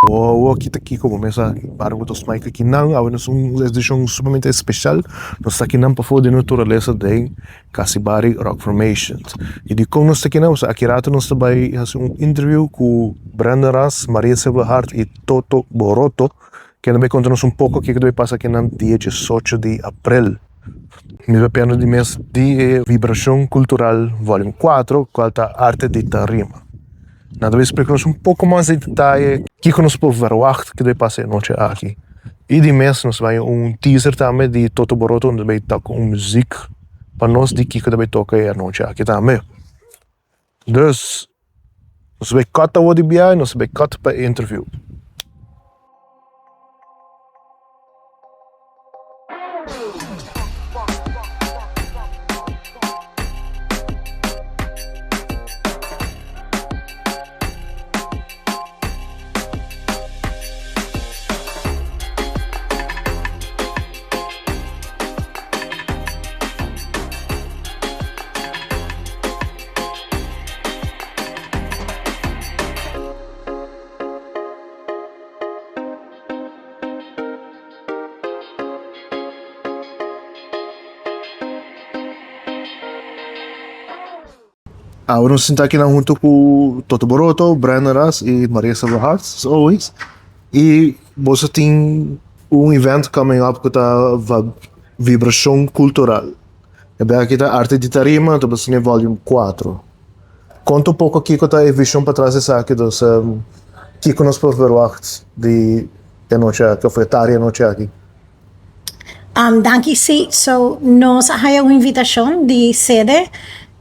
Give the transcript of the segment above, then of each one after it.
Awor aki ta kiko bo mesa para ku nos Mike akinan. Awe nos un edishon sumamente espeshal. Nos ta akinan pafó di naturalesa den Casibari Rock Formations. I dikon nos ta akinan? Pasobra aki rato nos ta bai hasi un interview ku Brandon Ras, Maria Silverhart i Toto Boroto kende bai konta nos un poko kiko ta bai pasa akinan dia diesocho di aprel. Mi ta papiando di mes di e Vibrashon Kultural Volume kuatro kual ta Arte di Tarima. Nan ta bai splika nos un poko mas di detaye kiko nos por verwagt ke ta bai pasa e nochi aki. I di mes nos bai un teaser tambe di Toto Boroto unda ta bai toka un muzik pa nos di kiko ta bai toka e anochi aki tambe. Dus nos bai cut awor di biaha i nos bai cut pa e interview. Awe nos sinta akinan hunto ku Toto Boroto, Brandon Ras i Maria Silva Harts, as always. I boso tin un event coming up ku ta Vibrashon Kultural. E bia aki ta Arte di Tarima, anto bo ta volume kuatro. Konta un poko kiko ta e vishon patras di esaki, dus kiko nos por verwagt di e nochi aki of e tardi e nochi aki? Danki, si. So nos a haya un invitashon di sede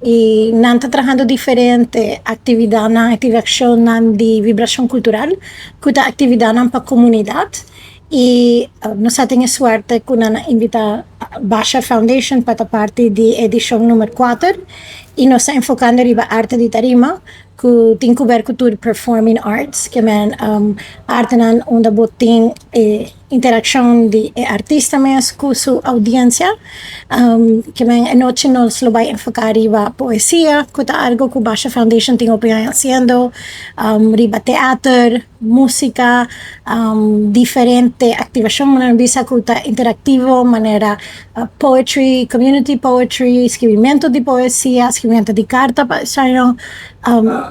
i nan ta trahando diferente aktividatnan, aktivashonnan di vibrashon kultural ku ta aktividatnan pa komunidat. I nos a tin e suerte ku nan a invitá Basha Foundation pa ta parti di edishon number kuater i nos ta enfokando riba arte di tarima ku tin ku ber ku tur performing arts, ke men artenan unda bo tin e interakshon di e artista mes ku su oudiensia. Ke men e nochi nos lo bai enfoká riba poesia ku ta algu ku Basha Foundation tin hopi aña hasiendo, riba teater. Músika, diferente aktivashon manera mi bisa ku ta interaktivo manera poetry, community poetry, skibimentu di poesia, skibimentu di karta pa esnan.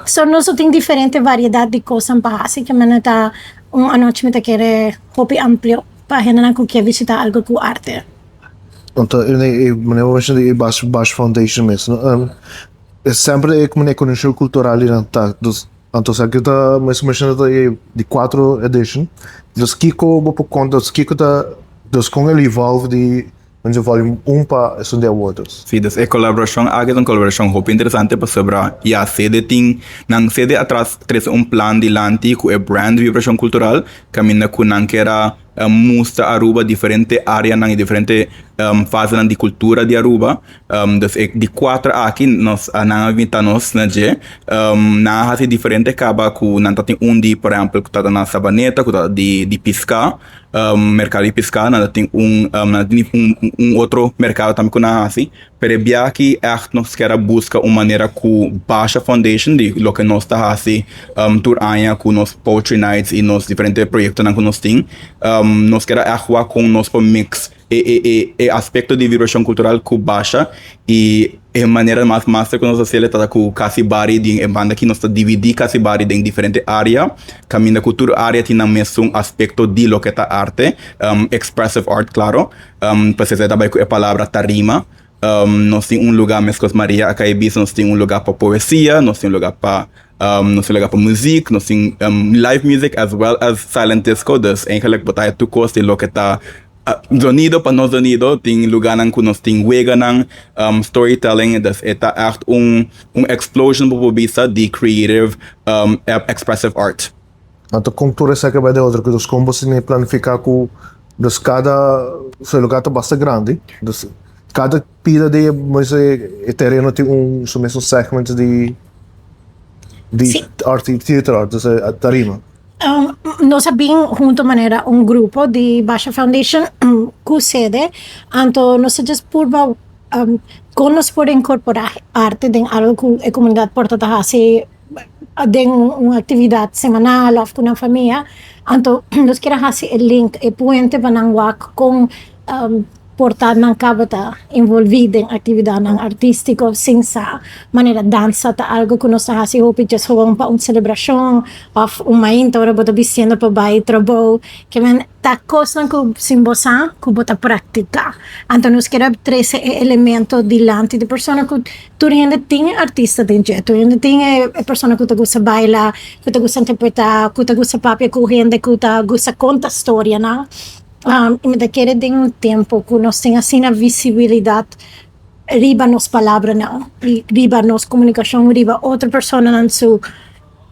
So nos lo tin diferente variedat di kosnan pa hasi ke manera ta un anochi mi ta kere hopi amplio pa hendenan ku ke visita algu ku arte. Anto e manera bo menshona di e Bash Foundation mes no e semper e konekshion kultural di nan ta. Anto esaki ta mes menshona ta e di kuatro edition. Dus kiko bo por konta, dus kiko ta, dus kon el evolve di di volume un pa esun di awor dus? Sí, dus e kolaborashon aki ta un kolaborashon hopi interesante pasobra ya sede tin nan sede atras trese un plan dilanti ku e brand Vibrashon Kultural kaminda ku nan kier a mustra Aruba diferente areanan y diferente fasenan di cultura di Aruba. Dus e di cuater aki nos nan a invita nos na dje. Nan a haci diferente caba cu nan ta tin un di por ehempel cu ta na Sabaneta cu ta di di pisca, mercado di pisca. Nan ta tin un nan ta tin un otro mercado tambe cu nan a haci. Pero e bia aki ègt nos kier a buska un manera ku Basha Foundation di loke nos ta hasi tur aña ku nos Poetry Nights i nos diferente proyektonan ku nos tin, nos kier a ègt wak kon nos por mix e e e e aspekto di vibrashon kultural ku Basha i e manera mas master ku nos ta hasiel ta ku Casibari den e banda aki nos ta dividí Casibari den diferente área kaminda ku tur área tin nan mesun aspekto di loke ta arte, expressive art klaro. Pasobra ta bai ku e palabra tarima. Nos tin un lugá meskos Maria a kai bisa, nos tin un lugá pa poesia, nos tin un lugá pa nos tin un lugá pa muzik, nos tin live music as well as silent disco. Dus eigenlijk bo ta haya tur kos di loke ta zonido pa no zonido. Tin lugánan ku nos tin weganan, storytelling. Dus e ta ègt un un explosion bo por bisa di creative expressive art. Anto kon tur esaki a bai den otro ku dus kon bo siña planifiká ku dus kada su lugar ta basta grandi dus kada pida di e tereno tin un su mesun segment di di art theater art dus tarima. Nos a bin hunto manera un grupo di Basha Foundation ku sede anto nos a just purba kon nos por inkorporá arte den algo ku e komunidat por ta ta hasi. Den un actividad semanal of cu nan famia, anto nos kier a haci e link, e puente pa nan wak con por ta nan caba ta envolvi den actividadnan artistico sin sa manera dansa ta algo cu nos ta haci hopi just gewoon pa un celebracion of un mainta ora bo ta bistiendo pa bay trabou. Kimen ta cosnan cu sin bo sa cu bo ta practica. Anto nos kier a trece e elemento dilanti di persona cu Tur hende tin e artista den dje, tur hende tin e persona ku ta gusta baila, ku ta gusta interpretá, ku ta gusta papia ku hende, ku ta gusta konta storianan. I mi ta kere den un tempu ku nos tin asina visibilidat riba nos palabranan, riba nos komunikashon, riba otro personanan su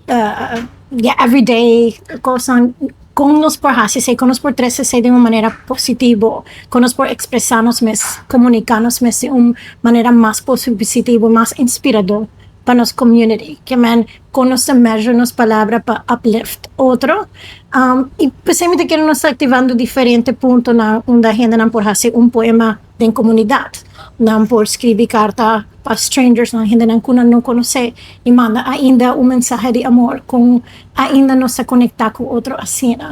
ya everyday kosnan, kon nos por hasi esei, kon nos por trese esei den un manera positivo, kon nos por ekspresá nos mes, komuniká nos mes den un manera mas positivo, mas inspirador pa nos community. Ke men kon nos ta measure nos palabra pa uplift otro. I p'esei mi ta kere nos ta aktivando diferente puntonan unda hendenan por hasi un poema den komunidat. Nan por skribi karta pa strangersnan, hendenan ku nan no konosé i manda ainda un mensahe di amor kon ainda nos ta konektá ku otro asina.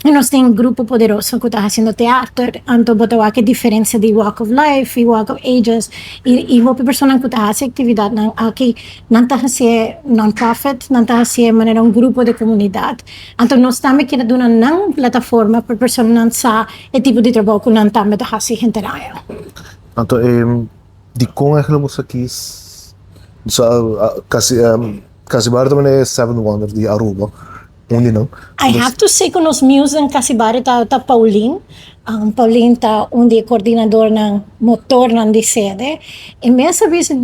I nos tin grupo poderoso ku ta hasiendo teater, anto bo ta wak e diferensia di walk of life i walk of ages i hopi personanan ku ta hasi aktividatnan aki nan ta hasié non profit, nan ta hasié manera un grupo di komunidat. Anto nos tambe kier duna nan un plataforma pa personanan sa e tipo di trabou ku nan tambe ta hasi henter aña. Anto e dikon eigenlijk bo sa kies sa kasi Casibari ta manera e seven wonder di Aruba un di nan. I have to say ku nos muse den Casibari ta ta Pauline. Pauline ta un di e koordinadornan motornan di sede. E mes a bisa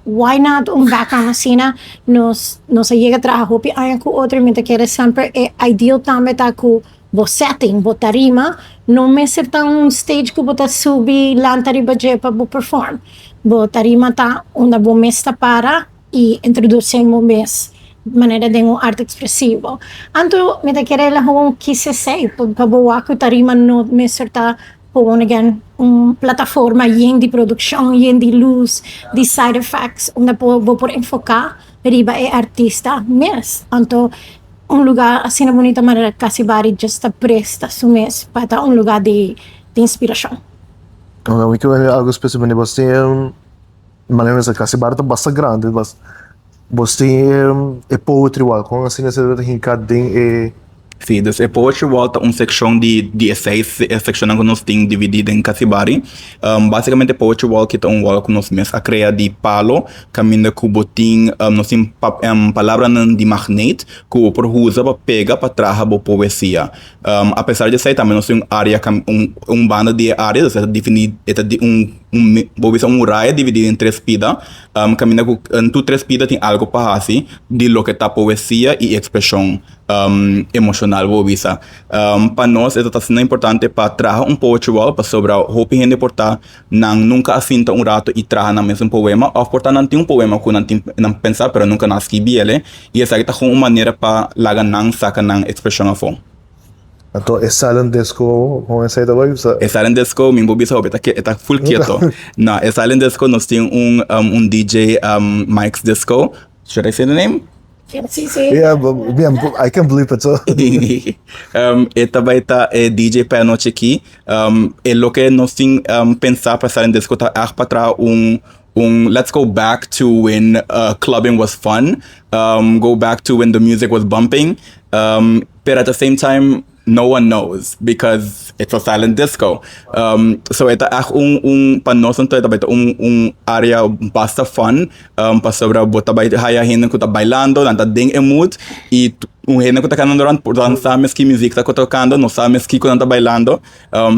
why not un background asina nos nos a yega traha hopi aña ku otro i mi ta kere semper e ideal tambe ta ku Bo setting, bo tarima, no mester ta un stage ku bo ta subi lanta riba dje pa bo perform. Bo tarima ta unda bo mes ta para i introdusí bo mes manera den un arte ekspresivo. Anto mi ta kere el a hoon kis esei pa bo wak ku tarima no mester ta gewoon again un plataforma yen di produkshon, yen di lus, di side effects unda bo por enfoká riba e artista mes. Anto Un lugar asina bunita manera Casibari just ta presta su mes pa ta un lugar di inspiracion. Oke, mi kier algo special pa bos tin manera mi sa Casibari ta basta grandi bos tin e poetry wall con asina se ta hinca den e. Si, dus e poetry wall ta un seccion di di e seis seccionnan cu nos tin dividi den Casibari. Basicamente poetry wall ki ta un wall cu nos mes a crea di palo Caminda cu bo tin, nos tin palabranan di magneet cu bo por usa pa pega pa traha bo poesia. Apesar di esey tambe nos tin un area, un banda di e area, dus e ta defini, e ta un, bo bisa un muraya dividi den tres pida, caminda cu tur tres pida tin algo pa haci di loke ta poesia y expresion emocional bo bisa. Pa nos e ta asina importante pa traha un poetry wall pasobra hopi hende por ta Nan nunka a sinta un rato i traha nan mes un poema òf por ta nan tin un poema ku nan tin nan pensa pero nunka nan a skibi el i esaki ta kon un manera pa laga nan saka nan ekspreshon afó. Anto e silent disco kon esei ta bai? E silent disco mi bo bisa hopi e ta e ta full keto. No e silent disco nos tin un un DJ Mike's Disco, should I say the name? Sí, sí. Yeah, but, yeah, I can believe it. So. E ta bai ta e DJ pa e anochi aki. E loke nos tin pensa pa silent disco ta ègt pa traha un un let's go back to when clubbing was fun, go back to when the music was bumping, pero at the same time no one knows because it's a silent disco. So e ta ègt un un pa nos anto e ta bai ta un un área basta fun pasobra bo ta bai haya hende ku ta bailando nan ta den e mood i un hende ku ta kanando rònt por nan sa mes ki muzik ta tokando no sa mes kiko nan ta bailando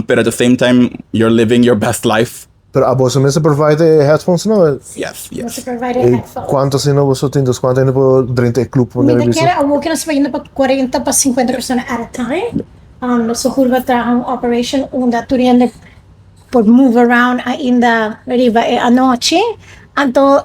pero at the same time you're living your best life. Pero aboso mester provide e headphones no? Yes, yes. Mester provide e headphones. Cuanto asina boso tin? Dus cuanto hende por drenta e club? Mi ta kere awor ke nos ta bayendo pa cuarenta pa cincuenta persona at a time. Nos ta hurba traha un operation unda tur hende por move around ainda riba e anochi. Anto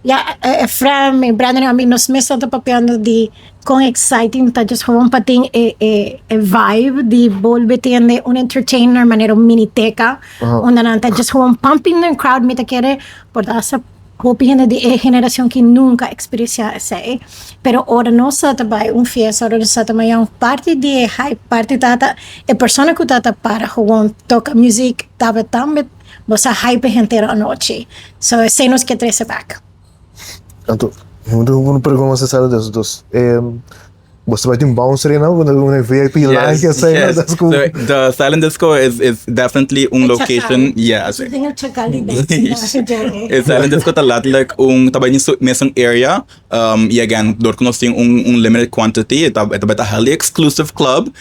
ya Efraim y Brandon y ami nos mes ta papiando di Kon exciting ta just gewoon pa tin e e e vibe di bolbe tende un entertainer manera un miniteca unda nan ta just gewoon pumping the crowd mi ta kere por ta hasta. Hopi hende di e generacion ki nunca experiencia esey. Pero ora nos sa ta bay un fiesta, ora nos sa ta mañan, parti di e hype, parti tata e persona cu tata para gewoon toca music taba tambe bo sa hype henter anochi. So esey nos ke trece bek. Anto, mi tin un pregunta sincero des dos. Bo ta bai tin bouncer ei nan, un VIP line ke esei nan, that's cool. The silent disco is definitely un location, yes. E silent disco ta letterlijk un, ta bai den su mesun area, y again, dor ku nos tin un limited quantity, e ta bai ta highly exclusive club,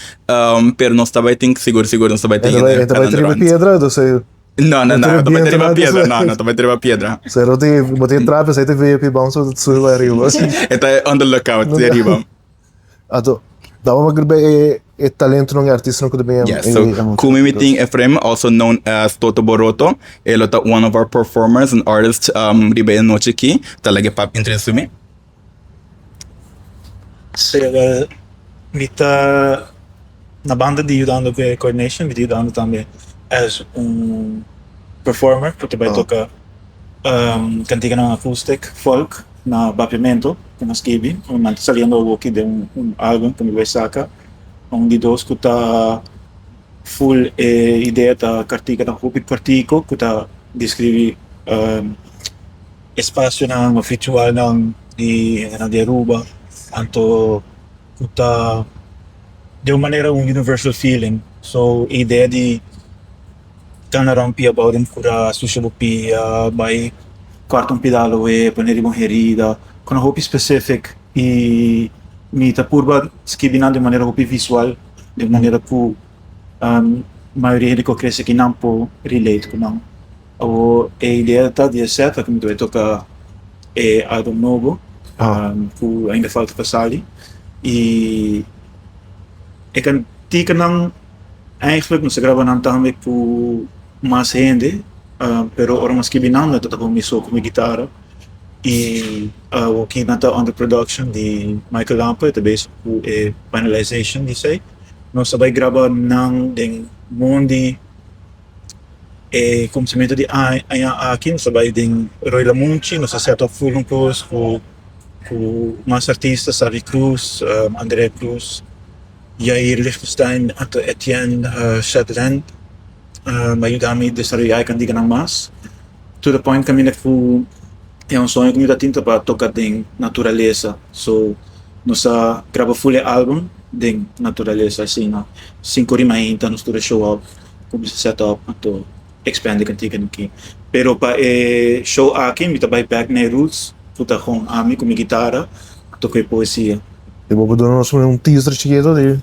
pero nos ta bai tin sigur sigur nos ta bai tin. E ta bai triba piedra, dus e. No, no, no, ta bai triba piedra, no, no ta bai triba piedra. Sero ti, bo tin trap, esei ta VIP bouncer ta subi bai ariba. E ta on the lookout di ariba. Anto, daba pa grib'é e e talentonan, e artistanan ku ta bin. Yes, so ku mi mi tin Efraim, also known as Toto Boroto, e lo ta one of our performers and artists riba e nochi aki. Ta laga e pap introduci mi. Sí, wel, mi ta na banda di yudando ku e coordination, mi ta yudando tambe as un performer ku ta bai toka kantikanan acoustic, folk na Papiamento ku nos skibi. Nan ta saliendo awoki den un album ku mi bai saka, un di dos ku ta full e idea ta kartikanan hopi kortiko ku ta describi. Espasionan of ritualnan di hendenan di Aruba, anto ku ta di un manera un universal feeling. So e idea di kana rònt pia bou den kura, susha bo pia, bai kòrta un pida aloe, pone riba un herida, ku nan hopi specific i mi ta purba skibi nan di un manera hopi visual, di un manera ku mayoria hende ku a krese aki nan por relate ku nan. Awor e idea ta di e set ku mi ta bai toka e album nobo ku ainda falta pa sali i e kantikanan eigenlijk nos a graba nan tambe ku mas hende pero ora nos skibi nan nan ta toka mi so ku mi gitara i awor ki nan ta under production di Michael Lampe e ta bezig ku e finalization di esei nos a bai graba nan den mondi. E kuminsamentu di aña aki nos a bai den Rooi Lamunchi, nos a set up full un kos ku ku mas artista, Savi Cruz, Andrea Cruz, Jair Lichtenstein anto Etienne Chatelain a yuda mi desaroyá e kantikanan mas. To the point kaminda ku e un soño ku mi ta tin ta pa toka den naturalesa, so nos a graba full e album den naturalesa asina, sinku ora mainta nos tur a show up. Cuminsa set up anto expand e cantica aki. Pero pa e show aki mi ta bay back na e roots cu ta con ami cu mi guitara toca e poesia. Y bo por duna nos un teaser chikito di.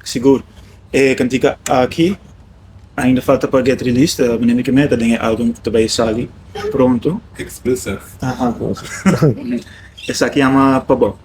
Sigur. E cantica aki ainda falta pa get released, manera mi ke meta den e album cu ta bay sali pronto. Exclusive. Aha. Esaki yama Pa Bo.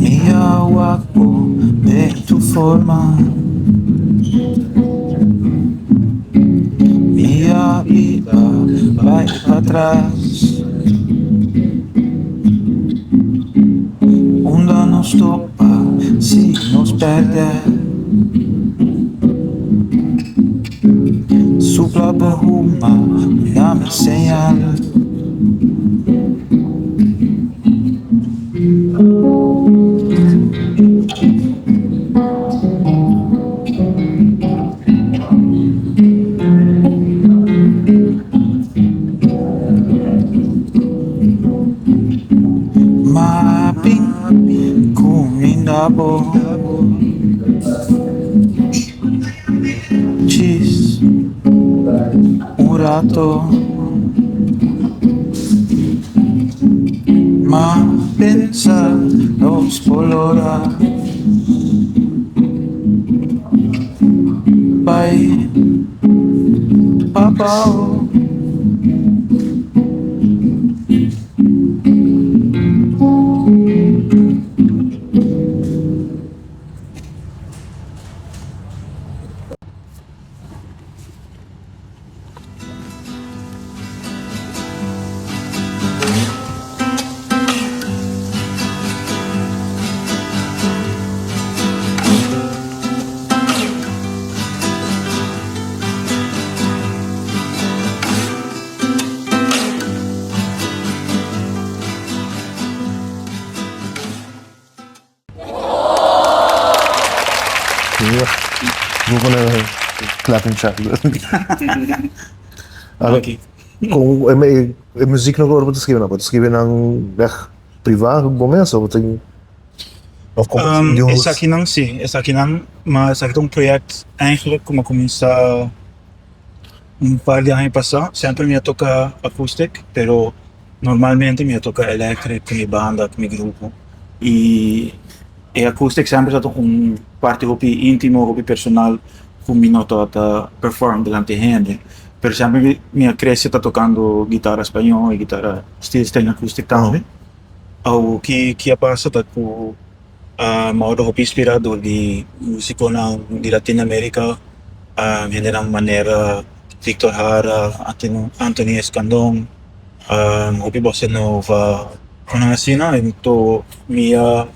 Mi a wak bo den tu forma Mi a biba bai patras Unda nos topa si nos perde Supla bo huma na mi señal. M'a bin cuminda bo Djis un rato M'a pensa nos por lora Bai pa bao. Bo pone clapping track. Danki. Kon e muziek no ora bo ta skibi nan? Bo ta skibi nan weg priva bo mes of bo tin of kon di un Esakinan si, esakinan ma esaki ta un project eigenlijk ku mi a kuminsá un par di aña pasá. Semper mi a toka akoestik pero normalmente mi a toka electric ku mi banda ku mi grupo i e akoestik semper ta un parti hopi intimo hopi personal ku mi no tabata perform delante hende pero semper mi a krese ta tokando guitara spañó i guitara steel string akoestik tambe. Awo ki ki a pasa ta ku mi a wòrdu hopi inspirá dor di músikonan di Latino Amerika, hendenan manera Victor Jara, Anthony Escandón, hopi bossa nova, konan asina. Anto mi a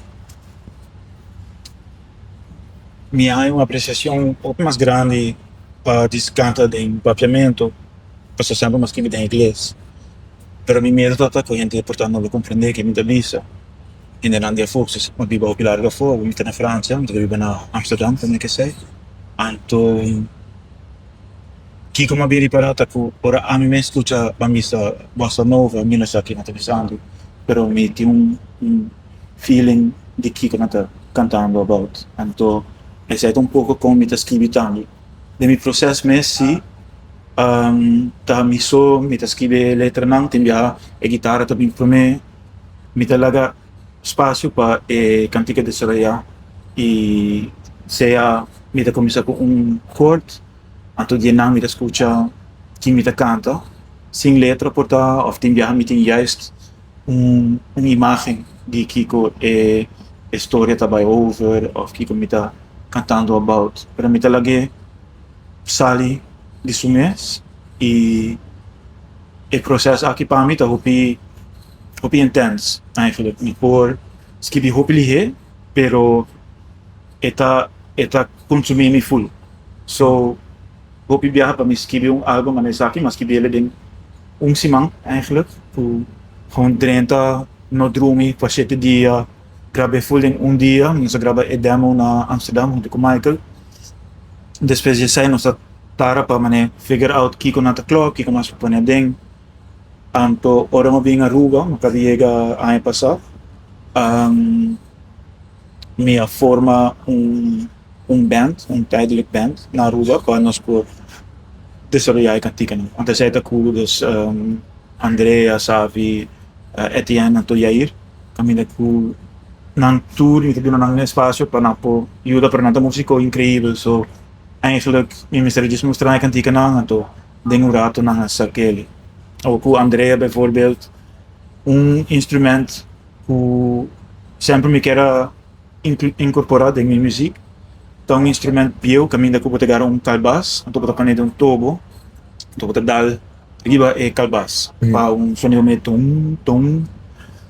mi a haña un apresiashon hopi mas grandi pa dis kanta den papiamentu, pasobra semper mi a skibi den ingles. Pero mi miedo tabata cu hende por ta no lo comprende ke mi ta bisa. Hendenan di afo, si mi biba hopi largo afo, mi ta na Francia, mi ta biba na Amsterdam tambe kesey. Anto kiko mi a bin ripara ta cu ora ami mes scucha ban bisa bossa nova mi no sa ke nan ta bisando, pero mi tin un feeling di kiko nan ta cantando about. Anto esey ta un poco con mi ta scribi tambe. Den mi proces mes si. Ta mi so mi ta skibi e letranan, tin biaha e gitara ta bin promé, mi ta laga spasio pa e kantika desaroyá i sea mi ta kuminsá ku un kord, anto di einan mi ta skucha kin mi ta kanta sin letra por ta òf tin biaha mi tin juist un imágen di kiko e storia ta bai over òf kiko mi ta kantando about, pero mi ta lag'é. Sali di su mes y e proces aki pa mi ta hopi hopi intens eigenlijk. Mi por skibi hopi lihe pero e ta e ta consumi mi full. So hopi biaha pa mi skibi un album manera esaki mi a skibi el den un siman eigenlijk cu gewoon drenta no drumi pa shete dia grab'e full den un dia. Nos a graba e demo na Amsterdam hunto cu Michael. Despues di esei nos ta para pa mane figure out kiko nan ta klòp, kiko nos por pone aden. Anto ora mi a bin Aruba, mi kaba yega aña pasá, mi a forma un un band, un tijdelijk band na Aruba pa nos por desaroyá e kantikanan. Anto esei ta ku dus Andrea, Savi, Etienne anto Yair. Kaminda ku nan tur mi ta duna nan un espasio pa nan por yuda pero nan ta musiko inkreibel so eigenlijk mi mester a djis mustra nan e kantikanan anto den un rato nan a sa keli. Awor ku Andrea bijvoorbeeld un instrument ku semper mi kier a inkorporá den mi muzik ta un instrument bieu kaminda ku bo ta gara un kalbas anto bo ta pone den un tobo anto bo ta dal Riba e kalbas pa un sonido medio tum tum.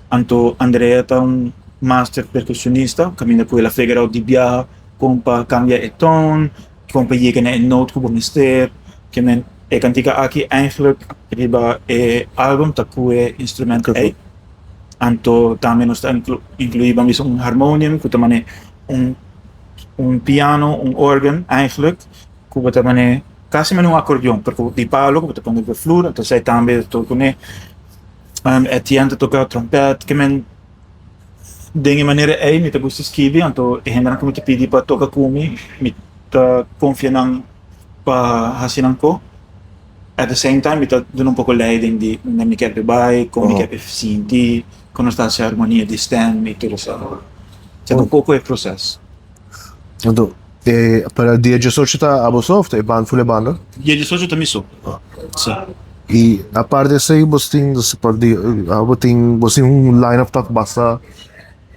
Anto Andrea ta un master percusionista kaminda ku el a figure out di biaha kon pa kambia e ton, kon pa yega na e note ku bo mester. Ke men e kantika aki eigenlijk riba e album ta ku e instrument ei. Anto tambe nos ta inkluí ban bisa un harmonium ku ta mane un un piano, un organ eigenlijk ku bo ta mane Casi mane un acordeon, pero di palo cu bo ta pone riba flur, entonces ai tambe ta toca cune. Etienne ta toca trompet, ke men den e manera ei mi ta gusta skibi, anto e hendenan cu mi ta pidi pa toca cu mi, mi ta confia nan pa haci nan co. At the same time mi ta duna un poco leiding di unda mi kier pe bai, con mi kier pe sinti, con nos ta haci harmonia di stem y tur esaki. Esaki ta un poco e proces. Anto e pero dia diesocho ta abo so of ta e band full e banda? Dia diesocho ta mi so. Si. Y aparte esey bos tin abo tin bos tin un line up tok basta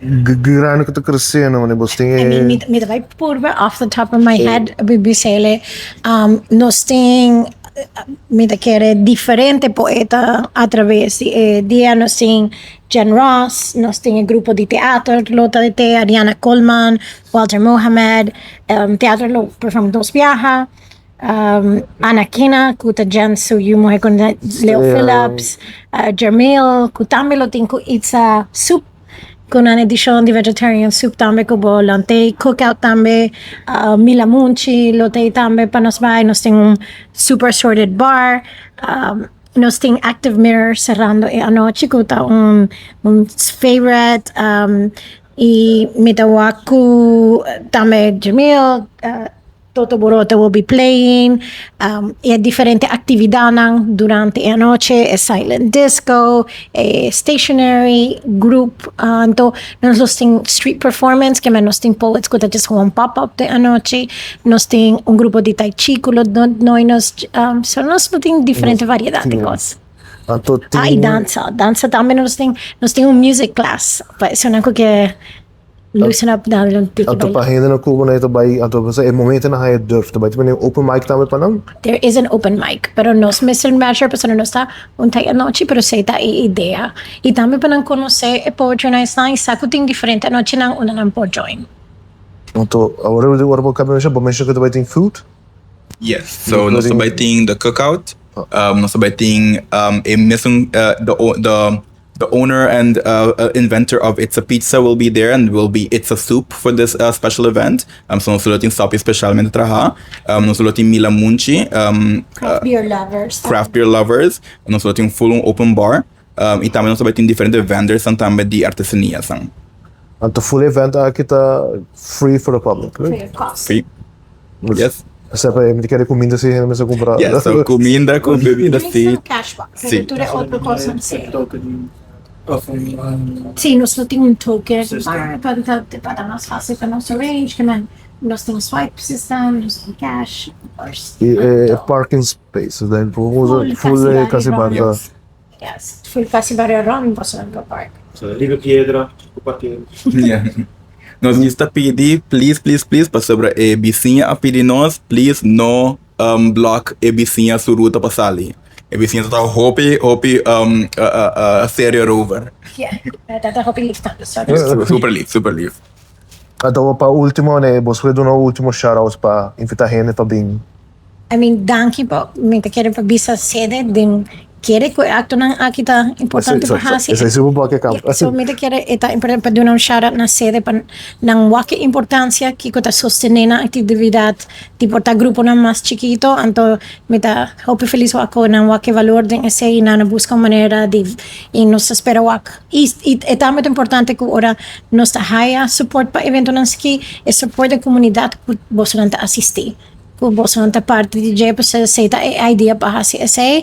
grandi cu ta creciendo mane bos tin e. I mean mi ta bay purba off the top of my head bisele nos tin mi ta kere diferente poeta atraves di e dia nos tin Jen Ross, nos tin e grupo di teater lo ta te, Ariana Coleman, Walter Mohamed, teater lo perform dos biaha, Ana Kina ku ta Jen su yu muhe ku Leo Phillips, Jermail ku tambe lo tin ku Itza Soep. Cu nan edicion di vegetarian soup tambe cu bo lant'ey, cookout tambe, Mila Munchi lo t'ey tambe pa nos bay, nos tin un super assorted bar, nos tin Active Mirror cerrando e anochi cu ta un favorite y mi ta wak cu tambe Jamil. Toto Boroto will be playing e diferente actividadnan durante e anochi, e silent disco, e stationary group, anto nos los tin street performance keme nos tin poets cu ta just gewoon pop up den anochi, nos tin un grupo di tai chi cu lo noi nos, so nos lo tin diferente variedad di cos. Anto tin. Ah y danza, danza tambe nos tin, nos tin un music class pa esunnan cu ke. Loosen up dale un tiki Anto pa baila. hende na Cuba nan ta bai anto pensa e momento nan haya durf ta bai ta pone open mic tambe pa nan? There is an open mic, pero nos mester measure pasobra nos ta un tai anochi pero esei ta e idea. Y tambe pa nan conoce e poetry nights nan y sa cu tin diferente anochinan unda nan por join. Anto awor ora bo cambia bo menshona cu ta bai tin food? Yes, so nos ta bai tin the cookout, nos ta bai tin e mesun the the The owner and inventor of It's a Pizza will be there and will be It's a Soup for this special event. So nos lo tin sopi specialmente traha. Nos lo tin Mila Munchi. Craft beer lovers. Craft beer lovers. Nos lo tin full un open bar. Y tambe nos lo tin diferente vendors tambe di artesania. Anto full event aki ta free for the public, right? Free of cost. Free. Yes. Esei pa mi ta kere kuminda si hende mester kumpra. Yes, so kuminda ku bebida Drinks si. nan cash box, Si. pero tur e otro kosnan si. Token of un Si, nos lo tin un token System. pa pa ta mas fasil pa nos arrange, ke men nos tin swipe system, nos tin cash, of course. I e parking space, den por usa Full full e Casibari kasi rond. banda. Yes. Yes, full Casibari rond boso lo park. So riba piedra ku parkeo. Yeah. Nos djis ta pidi please please please pasobra e bisiña a pidi nos please no um, block e bisiña su ruta pa sali. E bisiña ta hopi hopi um, uh, uh, serio erover. Yeah, ta ta hopi lief tambe. So, Super lief, super lief. Anto pa ultimo ne bo por duna un ultimo shout out pa invita hende pa bin. I mean, danki pa mi ta kere pa bisa sede den kere ku e aktonan aki ta importante pa hasi. Esei si bo por ke kaba. So mi ta kere e ta importante pa duna un shout out na sede pa nan wak e importancia kiko ta sostene nan aktividat di por ta gruponan mas chikito. Anto mi ta hopi felis wak ku nan wak e valor den esei i nan a buska un manera di i nos ta spera wak i e tambe ta importante ku ora nos ta haya support pa eventonan ski e support den komunidat ku bosonan ta asisti. Ku bosonan ta parti di dje, pasobra esei ta e idea pa hasi esei.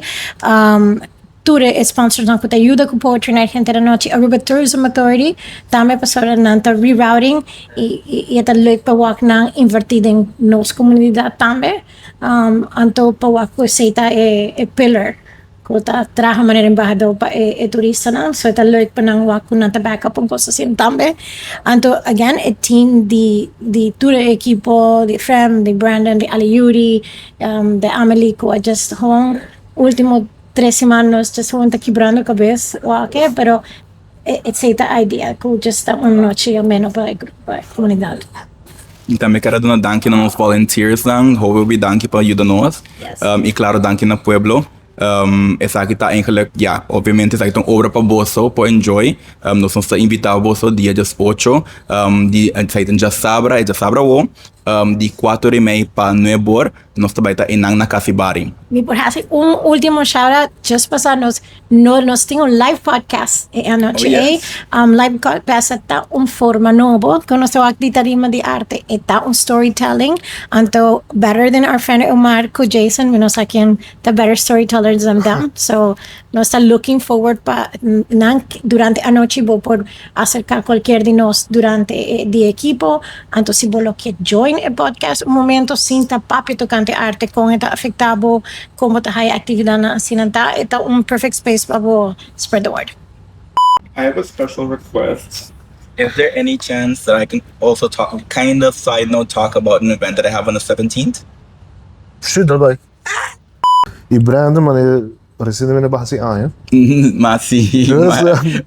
Tur e sponsorsnan ku ta yuda ku Poetry Night henter anochi, Aruba Tourism Authority tambe pasobra nan ta rerouting i i e ta leuk pa wak nan inverti den nos komunidat tambe. Anto pa wak ku esei ta e pillar. Ku ta traha manera embahador pa e e turistanan, so e ta leuk pa nan wak ku nan ta back up un kos asin tambe. Anto again e team di di tur e ekipo di Frem, di Brandon, di Ali Yuri, di Amelie ku a just hon ultimo tres siman nos just hon ta kibrando kabes wak e pero Esei ta idea ku just ta un nochi ameno pa e pa e komunidat. I tambe kere duna danki na nos volunteersnan, hopi hopi danki pa yuda nos. Yes. I klaro danki na pueblo. Esaki ta eigenlijk, ya, obviamente esaki ta un obra pa boso por enjoy. Nos nos ta invita boso dia dies ocho di esaki ta djasabra, e djasabra awo, di kuater i mei pa nuebe or nos ta bai ta einan na Casibari. Mi por hasi un ultimo shout out just pasa nos No, nos tin un live podcast e anochi Oh, ei. yes. Live podcast ta un forma nobo ku nos ta wak di tarima di arte. E ta un storytelling. Anto better than our friend Omar ku Jason, mi no sa ken ta better storytellers than them. So nos ta looking forward pa nan durante anochi bo por aserká kualkier di nos durante e di ekipo. Anto si bo lo ke join e podcast un momento sinta papia tokante arte kon e ta afektá bo. Kon bo ta haya aktividatnan asina ta e ta un perfect space pa bo spread the word. I have a special request. Is there any chance that I can also talk, kind of side note talk about an event that I have on the 17th? Sure, dal bai. I Brandon manera resientemente a hasi aña. Ma si,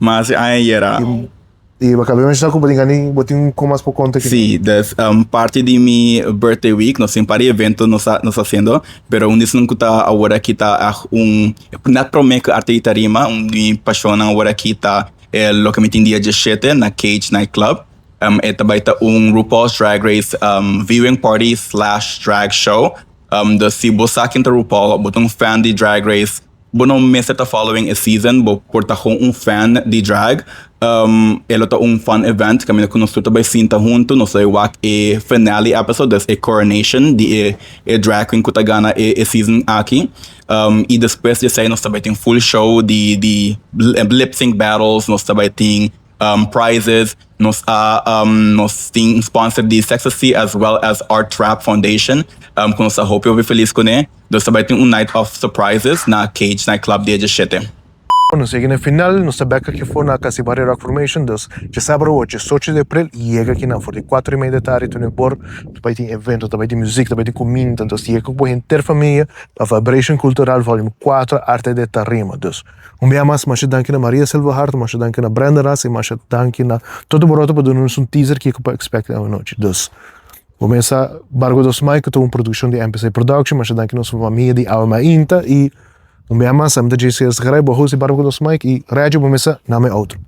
ma hasi aña yera. I bo kabia menshoná ku bo tin gana bo tin kon mas por konta ki. Sí, des parti di mi birthday week nos tin par di evento nos ta nos ta hasiendo, pero un di esnan ku ta awor aki ta un net promé ku Arte di Tarima, un di mi pashonnan awor aki ta. E loke mi tin dia diesshete na Cage Night Club. E ta bai ta un RuPaul's Drag Race viewing party slash drag show. Dus si bo sa ken ta RuPaul, bo ta un fan di Drag Race, bo no mester ta following e season, bo por ta gewoon un fan di drag. E lo ta un fun event kaminda ku nos tur ta bai sinta huntu, nos ta bai wak e finale episode, dus e coronation di e drag queen ku ta gana e season aki. I despues di esei nos ta bai tin full show di di lip sync battles, nos ta bai tin prizes, nos a nos tin un sponsor di Sextasy as well as Art Trap Foundation ku nos ta hopi hopi felis kuné. Nos ta bai tin un night of surprises na Cage Night Club dia diesshete. Nos yega na e final, nos ta bek aki for na Casibari Rock Formation, dus djasabra ocho, diesocho di april, yega akinan for di kuater i mei di tardi te nuebor, ta bai tin evento, ta bai tin muzik, ta bai tin kuminda, entonces yega ku bo henter famia pa Vibration Cultural Volume 4, Arte de Tarima. Dus, un bia mas, masha danki na Maria Silva Hart, masha danki na Brenda Ras i masha danki na Toto Boroto pa duna nos un teaser kiko pa expect awanochi. Dus, bo mesa Barco dos Mai ku ta un produkshon di MPC Production, masha danki nos famia di Awe Mainta i. Un bia mas, ami ta JCS Garay, bo host di Barba ku Dos Mike i Reggie bo mesa na mi outro.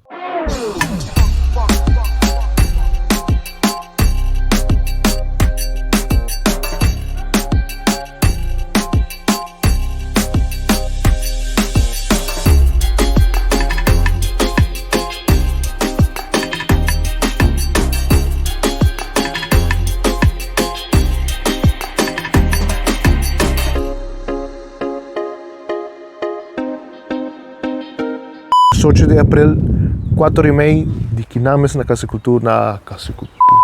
Ocho di april, kuater i mei di kinames na Casa di Kultura, na Casa di Kultura.